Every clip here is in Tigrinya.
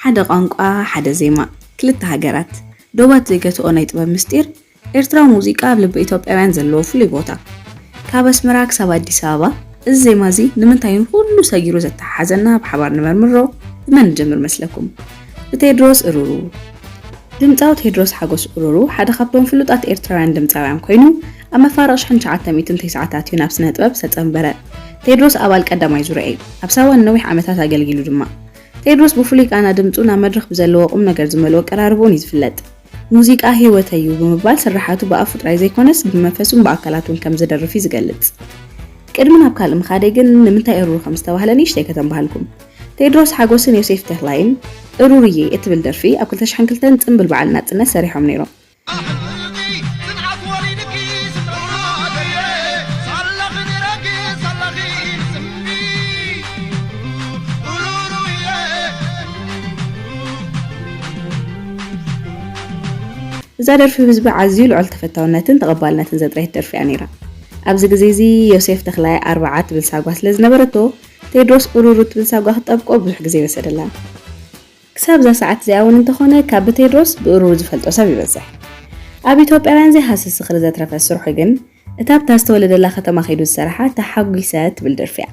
ሓደ ቋንቋ፣ ሓደ ዜማ፣ ክልተ ሃገራት፣ ዶባት ዘይገትኦ ናይ ጥበብ ምስጢር፣ ኤርትራዊ ሙዚቃ ኣብ ልቢ ኢትዮጵያውያን ዘለዎ ፍሉይ ቦታ። ካብ ኣስመራ ክሳብ ኣዲስ ኣበባ፣ እዚ ዜማ እዚ ንምንታይ ንኹሉ ሰጊሩ ዘተሓሓዘና ብሓባር ንመርምሮ። ብመን ንጀምር መስለኩም? ብቴድሮስ እሩሩ። ድምፃዊ ቴድሮስ ሓጎስ እሩሩ ሓደ ካብቶም ፍሉጣት ኤርትራውያን ድምፃውያን ኮይኑ፣ ኣብ መፋርቕ ሽሕን ትሽዓተ ሚእትን ተስዓታት እዩ ናብ ስነ ጥበብ ዝተጸንበረ። ቴድሮስ ኣባል ቀዳማይ ዙርያ እዩ። ኣብ ሳዋ ንነዊሕ ዓመታት ኣገልጊሉ ድማ። ቴድሮስ ብፍሉይ ቃና ድምፁ ናብ መድረኽ ብዘለዎ ቁም ነገር ዝመልኦ ኣቀራርብኡን እዩ ዝፍለጥ። ሙዚቃ ህይወተይ እዩ ብምባል ስርሓቱ ብኣፉ ጥራይ ዘይኮነስ ብመንፈሱን ብኣካላቱን ከም ዝደርፍ እዩ ዝገልጽ። ቅድሚ ናብ ካልእ ምኻደይ ግን ንምንታይ እሩሩ ከም ዝተባህለ ንእሽተይ ከተንባህልኩም። ቴድሮስ ሓጎስን ዮሴፍ ተኽላይን እሩርዬ እትብል ደርፊ ኣብ ክልተ ሽሕን ክልተን ጽምብል በዓል ናጽነት ሰሪሖም ነይሮም። እዛ ደርፊ ብህዝቢ ኣዝዩ ልዑል ተፈታውነትን ተቐባልነትን ዘጥረየት ደርፊ እያ ነይራ። ኣብዚ ግዜ እዚ ዮሴፍ ተኽላይ ኣርብዓ ትብል ሳጓ ስለ ዝነበረቶ፣ ቴድሮስ እሩሩ ትብል ሳጓ ክትጠብቆ ብዙሕ ግዜ ወሰደላ። ክሳብ እዛ ሰዓት እዚኣ እውን እንተኾነ ካብ ብቴድሮስ ብእሩሩ ዝፈልጦ ሰብ ይበዝሕ። ኣብ ኢትዮጵያውያን ዘይሃስስ ዝኽሪ ዘትረፈ ስርሑ ግን እታ ኣብታ ዝተወለደላ ከተማ ከይዱ ዝሰርሓ ተሓጒሰ ትብል ደርፊ እያ።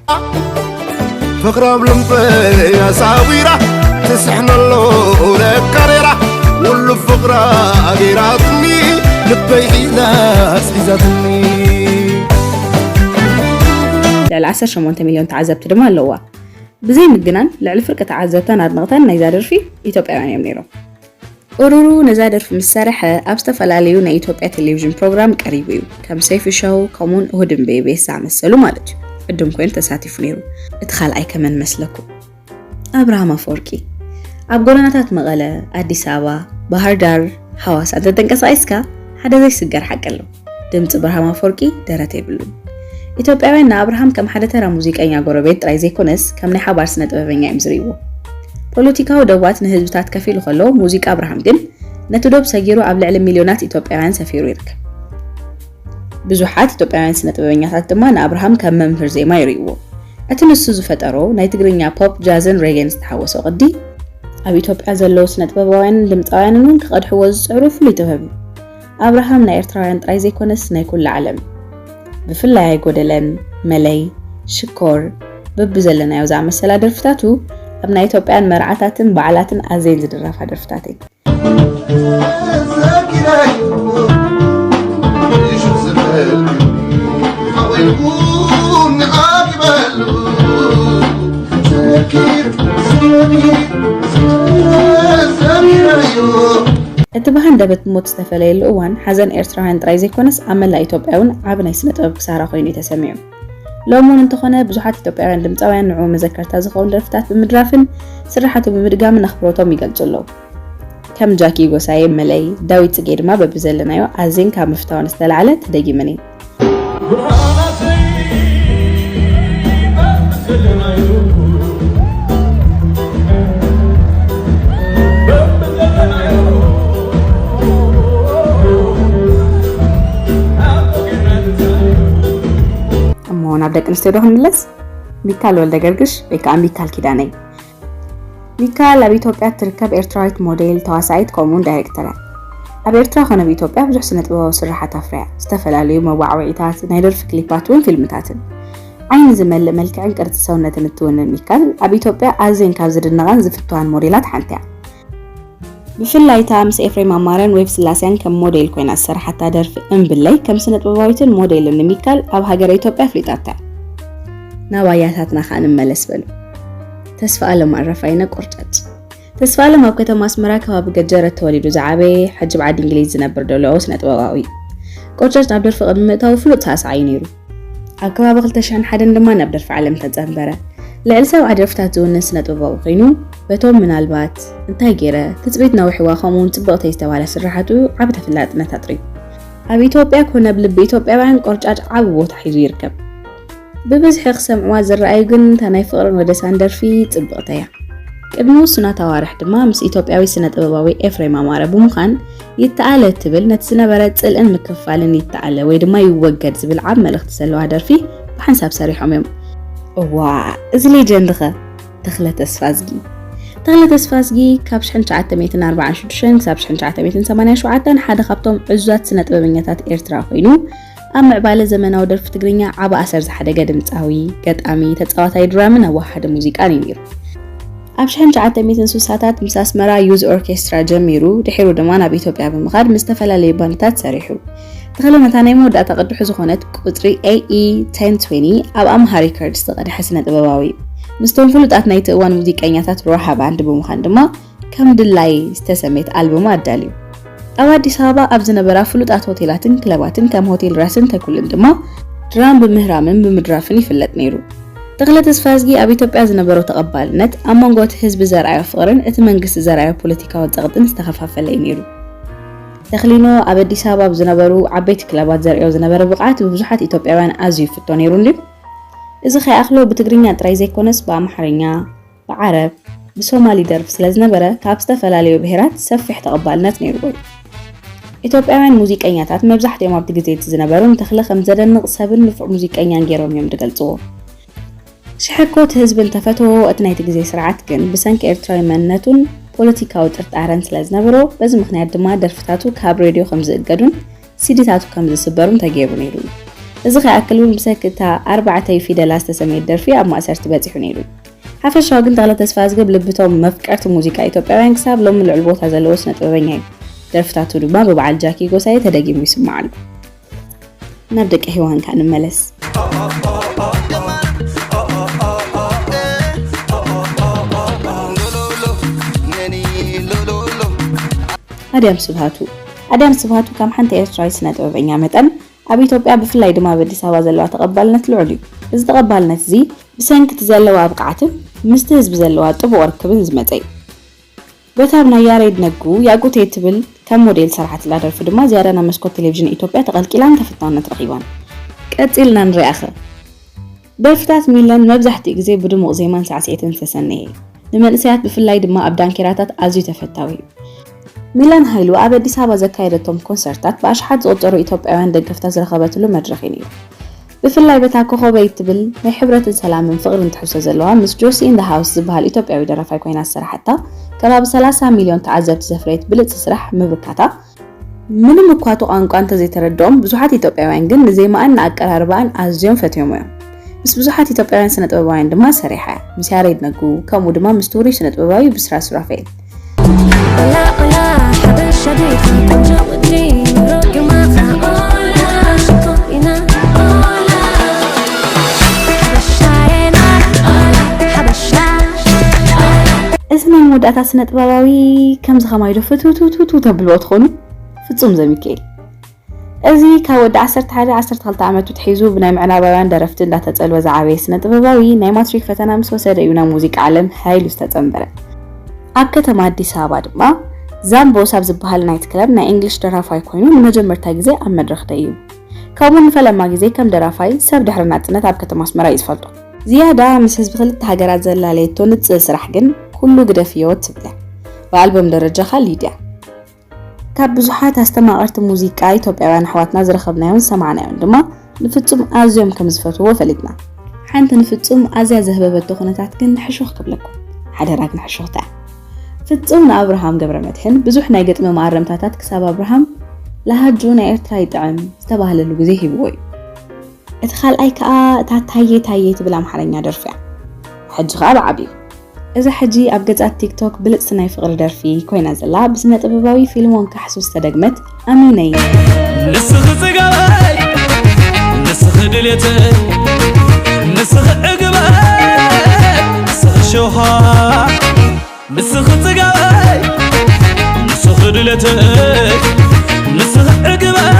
ፍቕራ ኣብ ልምበይ ኣሳዊራ ትስሕነሎ ለካሬራ ውሉ ፍቕራ ገይራትኒ ልበይ ሒዛ ኣስሒዛትኒ። ልዕሊ ዓሰርተ ሸሞንተ ሚልዮን ተዓዘብቲ ድማ ኣለዋ። ብዘይ ምግናን ልዕሊ ፍርቂ ተዓዘብታን ኣድነቕታን ናይዛ ደርፊ ኢትዮጵያውያን እዮም ነይሮም። እሩሩ ነዛ ደርፊ ምስ ሰረሐ ኣብ ዝተፈላለዩ ናይ ኢትዮጵያ ቴሌቪዥን ፕሮግራም ቀሪቡ እዩ። ከም ሰይፉ ሸው ከምኡውን እሁድን ቤቤስ ዝኣመሰሉ ማለት እዩ። ዕዱም ኮይኑ ተሳቲፉ ነይሩ። እቲ ካልኣይ ከመን መስለኩም? ኣብርሃም ኣፈወርቂ። ኣብ ጎደናታት መቐለ፣ ኣዲስ ኣበባ፣ ባህር ዳር፣ ሓዋሳ እንተተንቀሳቒስካ ሓደ ዘይስገር ሓቂ ኣሎ። ድምፂ ኣብርሃም ኣፈወርቂ ደረት የብሉን። ኢትዮጵያውያን ንኣብርሃም ከም ሓደ ተራ ሙዚቀኛ ጎረቤት ጥራይ ዘይኮነስ ከም ናይ ሓባር ስነ ጥበበኛ እዮም ዝርእይዎ። ፖለቲካዊ ደባት ንህዝብታት ከፊሉ ከሎ ሙዚቃ ኣብርሃም ግን ነቲ ዶብ ሰጊሩ ኣብ ልዕሊ ሚልዮናት ኢትዮጵያውያን ሰፊሩ ይርከብ። ብዙሓት ኢትዮጵያውያን ስነ ጥበበኛታት ድማ ንኣብርሃም ከም መምህር ዜማ ይርእይዎ። እቲ ንሱ ዝፈጠሮ ናይ ትግርኛ ፖፕ፣ ጃዝን ሬጌን ዝተሓወሶ ቅዲ ኣብ ኢትዮጵያ ዘለዉ ስነ ጥበባውያንን ድምፃውያንን እውን ክቐድሕዎ ዝፅዕሩ ፍሉይ ጥበብ እዩ። ኣብርሃም ናይ ኤርትራውያን ጥራይ ዘይኮነስ ናይ ኩሉ ዓለም። ብፍላይ ኣይጎደለን፣ መለይ፣ ሽኮር፣ በብዘለናዮ ዝኣመሰላ ደርፍታቱ ኣብ ናይ ኢትዮጵያን መርዓታትን በዓላትን ኣዘየን ዝድረፋ ደርፍታት እየን። እቲ ብሃንደበት ብሞት ዝተፈለየሉ እዋን ሓዘን ኤርትራውያን ጥራይ ዘይኮነስ ኣብ መላእ ኢትዮጵያ እውን ዓቢ ናይ ስነ ጥበብ ክሳራ ኮይኑ እዩ ተሰሚዑ። ሎሚ እውን እንተኾነ ብዙሓት ኢትዮጵያውያን ድምፃውያን ንዕኡ መዘከርታ ዝኸውን ደርፍታት ብምድራፍን ስርሓቱ ብምድጋምን ኣኽብሮቶም ይገልጹ ኣለዉ። ከም ጃኪ ጎሳየ፣ መለይ፣ ዳዊት ጽጌ ድማ በብዘለናዮ ኣዝየን ካብ ምፍታወን ዝተላዕለ ተደጊመን እየን። እሞ ናብ ደቂ ኣንስትዮ ዶ ክንምለስ? ሚካል ወልደ ገርግሽ ወይ ከዓ ሚካል ኪዳነይ። ሚካል ኣብ ኢትዮጵያ እትርከብ ኤርትራዊት ሞዴል፣ ተዋሳኢት ከምኡውን ዳይሬክተር እያ። ኣብ ኤርትራ ኮነ ኣብ ኢትዮጵያ ብዙሕ ስነ ጥበባዊ ስርሓት ኣፍርያ። ዝተፈላለዩ መዋዕውዒታት፣ ናይ ደርፊ ክሊፓት እውን ፊልምታትን። ዓይኒ ዝመልእ መልክዕን ቅርጺ ሰውነትን እትውንን ሚካል ኣብ ኢትዮጵያ ኣዝየን ካብ ዝድነቓን ዝፍትዋን ሞዴላት ሓንቲ እያ። ብፍላይ እታ ምስ ኤፍሬም ኣማረን ዌብ ስላሴያን ከም ሞዴል ኮይና ዝሰርሓታ ደርፊ እምብለይ ከም ስነ ጥበባዊትን ሞዴልን ንሚካል ኣብ ሃገረ ኢትዮጵያ ኣፍሊጣታ። ናብ ኣያታትና ከኣ ንመለስ በሉ። ተስፋ ኣለም ኣረፋይነ ቆርጫጭ። ተስፋ ኣለም ኣብ ከተማ ኣስመራ ከባቢ ገጀረት ተወሊዱ ዝዓበየ፣ ሕጂ ኣብ ዓዲ እንግሊዝ ዝነብር ደሎ ስነ ጥበባዊ እዩ። ቆርጫጭ ናብ ደርፊ ቅድሚ ምእታዉ ፍሉጥ ሳዕሳዕ እዩ ነይሩ። ኣብ ከባቢ ክልተ ሽሕን ሓደን ድማ ናብ ደርፊ ዓለም ተጸንበረ። ልዕሊ ሰብዓ ደርፍታት ዝውንን ስነ ጥበባዊ ኮይኑ፣ በቶም ምናልባት፣ እንታይ ገይረ፣ ትጽቢት ነዊሕዋ ከምኡውን ጽብቕተይ ዝተባህላ ስርሓቱ ዓቢ ተፈላጥነት ኣጥርዩ። ኣብ ኢትዮጵያ ኮነ ኣብ ልቢ ኢትዮጵያውያን ቆርጫጭ ዓቢ ቦታ ሒዙ ይርከብ። ብብዝሒ ክሰምዕዋ ዝረኣዩ ግን እታ ናይ ፍቕርን ወደሳን ደርፊ ጽብቕተይ እያ። ቅድሚ ውሱናት ኣዋርሕ ድማ ምስ ኢትዮጵያዊ ስነ ጥበባዊ ኤፍሬም ኣማረ ብምዃን ይተኣለ እትብል ነቲ ዝነበረ ጽልእን ምክፍፋልን ይተኣለ ወይ ድማ ይወገድ ዝብል ዓቢ መልእኽቲ ዘለዋ ደርፊ ብሓንሳብ ሰሪሖም እዮም። እዋ፣ እዚ ሌጀንድ ኸ? ተኽለ ተስፋዝጊ። ተኽለ ተስፋዝጊ ካብ ሽሕን ትሽዓተ ሚእትን ኣርባዓን ሽዱሽተን ክሳብ ሽሕን ትሽዓተ ሚእትን ሰማንያን ሸውዓተን ሓደ ካብቶም ዕዙዛት ስነ ጥበበኛታት ኤርትራ ኮይኑ፣ ኣብ ምዕባለ ዘመናዊ ደርፊ ትግርኛ ዓቢ ኣሰር ዝሓደገ ድምጻዊ፣ ገጣሚ፣ ተጻዋታይ ድራምን ኣወሃሃዲ ሙዚቃን እዩ ነይሩ። ኣብ ሽሕን ትሽዓተ ሚእትን ስሳታት ምስ ኣስመራ ዩዝ ኦርኬስትራ ጀሚሩ፣ ድሒሩ ድማ ናብ ኢትዮጵያ ብምኻድ ምስ ዝተፈላለዩ ባንድታት ሰሪሑ። ተኽለ ነታ ናይ መወዳእታ ቅድሑ ዝኾነት ቁጽሪ ኤ ኢ ቴን ትዌንቲ ኣብ ኣምሃ ሪከርድስ ዝቐድሐ ስነ ጥበባዊ እዩ። ምስቶም ፍሉጣት ናይቲ እዋን ሙዚቀኛታት ሮሃ ባንድ ብምዃን ድማ ከም ድላይ ዝተሰመየት ኣልበሙ ኣዳልዩ። ኣብ ኣዲስ ኣበባ ኣብ ዝነበራ ፍሉጣት ሆቴላትን ክለባትን ከም ሆቴል ራስን ተኩልን ድማ ድራም ብምህራምን ብምድራፍን ይፍለጥ ነይሩ። ተኽለ ተስፋዝጊ ኣብ ኢትዮጵያ ዝነበሮ ተቐባልነት ኣብ መንጎ እቲ ህዝቢ ዘርኣዮ ፍቕርን እቲ መንግስቲ ዘርኣዮ ፖለቲካዊ ጸቕጥን ዝተኸፋፈለ እዩ ነይሩ። ተኽሊኖ ኣብ ኣዲስ ኣበባ ኣብ ዝነበሩ ዓበይቲ ክለባት ዘርእዮ ዝነበረ ብቕዓት ብብዙሓት ኢትዮጵያውያን ኣዝዩ ይፍቶ ነይሩ እንድዩ። እዚ ከይኣኽሎ ብትግርኛ ጥራይ ዘይኮነስ ብኣምሓርኛ፣ ብዓረብ፣ ብሶማሊ ደርፊ ስለ ዝነበረ ካብ ዝተፈላለዩ ብሄራት ሰፊሕ ተቐባልነት ነይርዎ እዩ። ኢትዮጵያውያን ሙዚቀኛታት መብዛሕትኦም ኣብቲ ግዜ እቲ ዝነበሩ ንተኽለ ከም ዘደንቕ ሰብን ንፉዕ ሙዚቀኛን ገይሮም እዮም ዝገልጽዎ። ሽሕኮ እቲ ህዝቢ እንተፈተዎ፣ እቲ ናይቲ ግዜ ስርዓት ግን ብሰንኪ ኤርትራዊ መንነቱን ፖለቲካዊ ጥርጣረን ስለ ዝነበሮ፣ በዚ ምኽንያት ድማ ደርፍታቱ ካብ ሬድዮ ከም ዝእገዱን ሲዲታቱ ከም ዝስበሩን ተገይሩ ነይሩ እዩ። እዚ ከይኣክል እውን ብሰንኪ እታ ኣርባዕተ ፊደላ ዝተሰመየት ደርፊ ኣብ ማእሰርቲ በጺሑ ነይሩ እዩ። ሓፈሻዊ ግን ተኽለ ተስፋዝጊ ብልብቶም መፍቀርቲ ሙዚቃ ኢትዮጵያውያን ክሳብ ሎሚ ልዑል ቦታ ዘለዎ ስነ ጥበበኛ እዩ። ደርፍታቱ ድማ ብበዓል ጃኪ ጎሳየ ተደጊሙ ይስማዕ ኣሎ። ናብ ደቂ ሄዋን ከኣ ንመለስ። ኣድያም ስብሃቱ። ኣድያም ስብሃቱ ከም ሓንቲ ኤርትራዊት ስነ ጥበበኛ መጠን ኣብ ኢትዮጵያ ብፍላይ ድማ ኣብ ኣዲስ ኣበባ ዘለዋ ተቐባልነት ልዑል እዩ። እዚ ተቐባልነት እዚ ብሰንኪ እቲ ዘለዋ ብቕዓትን ምስቲ ህዝቢ ዘለዋ ጥቡቕ ርክብን ዝመጸ እዩ። በታ ብ ናይ ያሬድ ነጉ ያጎቴ ትብል ከም ሞዴል ዝሰርሓትላ ደርፊ ድማ ዝያዳ ናብ መስኮት ቴሌቪዥን ኢትዮጵያ ተቐልቂላን ተፈታውነት ረኺባን። ቀጺልና ንሪኣኸ። ደርፍታት ሚለን መብዛሕትኡ ግዜ ብድሙቕ ዜማን ሳዕስዒትን ዝተሰነየ እዩ። ንመንእሰያት ብፍላይ ድማ ኣብ ዳንኬራታት ኣዝዩ ተፈታዊ እዩ። ሚለን ሃይሉ ኣብ ኣዲስ ኣበባ ዘካየደቶም ኮንሰርታት ብኣሽሓት ዝቑጸሩ ኢትዮጵያውያን ደገፍታ ዝረኸበትሉ መድረኽ እዩ ነይሩ። ብፍላይ በታ ኮኾበይ እትብል ናይ ሕብረትን ሰላምን ፍቕርን ትሕዝቶ ዘለዋ ምስ ጆሲ ኢን ዘ ሃውስ ዝበሃል ኢትዮጵያዊ ደራፋይ ኮይና ዝሰርሓታ ከባቢ ሰላሳ ሚልዮን ተዓዘብቲ ዘፍረየት ብልጽቲ ስራሕ ምብርካታ፣ ምንም እኳ እቲ ቋንቋ እንተዘይተረድኦም ብዙሓት ኢትዮጵያውያን ግን ንዜማኣን ንኣቀራርባኣን ኣዝዮም ፈትዮም እዮም። ምስ ብዙሓት ኢትዮጵያውያን ስነ ጥበባውያን ድማ ሰሪሓ እያ። ምስ ያሬድ ነጉ፣ ከምኡ ድማ ምስቲ ውሩይ ስነ ጥበባዊ ብስራት ሱራፌል። ኦላ ኦላ ሓበሻ ዲኻ ቆንጆ ወዲ ኑሮ ግርማኻ ኦላ ሽኮሪና ኦላ ሓበሻ የና ኦላ ሓበሻ። እዚ ናይ መወዳእታ ስነ ጥበባዊ ከምዚ ከማይ ዶ ፍትውትውትው ተብልዎ ትኾኑ? ፍጹም ዘሚካኤል። እዚ ካብ ወዲ ዓሰርተ ሓደ ዓሰርተ ክልተ ዓመቱ ትሒዙ ብናይ ምዕራባውያን ደረፍቲ እንዳተጸልወ ዝዓበየ ስነ ጥበባዊ ናይ ማትሪክ ፈተና ምስ ወሰደ እዩ ናብ ሙዚቃ ዓለም ሃይሉ ዝተጸንበረ። ኣብ ከተማ ኣዲስ ኣበባ ድማ ዛምቦስ ኣብ ዝበሃል ናይት ክለብ ናይ እንግሊሽ ደራፋይ ኮይኑ ንመጀመርታ ግዜ ኣብ መድረኽ ደይቡ። ከምኡ ንፈለማ ግዜ ከም ደራፋይ ሰብ ድሕሪ ናጽነት ኣብ ከተማ ኣስመራ እዩ ዝፈልጦ። ዝያዳ ምስ ህዝቢ ክልተ ሃገራት ዘላለየቶ ንጽል ስራሕ ግን ኩሉ ግደፍዮ ትብል እያ። ብኣልበም ደረጃ ካልእ ድያ። ካብ ብዙሓት ኣስተማቐርቲ ሙዚቃ ኢትዮጵያውያን ኣሕዋትና ዝረኸብናዮን ዝሰማዕናዮን ድማ ንፍጹም ኣዝዮም ከም ዝፈትውዎ ፈሊጥና። ሓንቲ ንፍጹም ኣዝያ ዘህበበቶ ኩነታት ግን ሕሹኽ ክብለኩም። ሓደራ ግን ሕሹኽታ። ፍጹም ንኣብርሃም ገብረመድህን ብዙሕ ናይ ግጥሚ መኣረምታታት ክሳብ ኣብርሃም ለሃጁ ናይ ኤርትራ ይጥዕም ዝተባህለሉ ግዜ ሂብዎ እዩ። እቲ ካልኣይ ከኣ እታ ታየ ታየ ትብል ኣምሓርኛ ደርፊ እያ። ሕጂ ከኣ ብዓብዩ። እዛ ሕጂ ኣብ ገጻት ቲክቶክ ብልጽቲ ናይ ፍቕሪ ደርፊ ኮይና ዘላ ብስነ ጥበባዊ ፊልሞን ካሕሱ ዝተደግመት ኣሚነይ። ንስኺ ጽጋበይ፣ ንስኺ ድሌተይ፣ ንስኺ ዕግበይ፣ ንስኺ ሸውሃ፣ ንስኺ ጽጋበይ፣ ንስኺ ድሌተይ፣ ንስኺ ዕግበይ።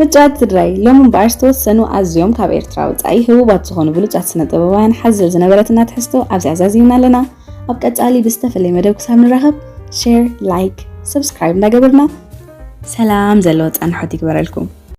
መጫወቲ ትግራይ ሎሚ እምበኣር ዝተወሰኑ ኣዝዮም ካብ ኤርትራ ወጻኢ ህቡባት ዝኾኑ ብሉጻት ስነ ጥበባውያን ሓዘል ዝነበረትና ትሕዝቶ ኣብዚ ኣዛዚምና ኣለና። ኣብ ቀጻሊ ብዝተፈለየ መደብ ክሳብ ንራኸብ ሼር፣ ላይክ፣ ሰብስክራይብ እንዳገበርና ሰላም ዘለዎ ጻንሖት ይግበረልኩም።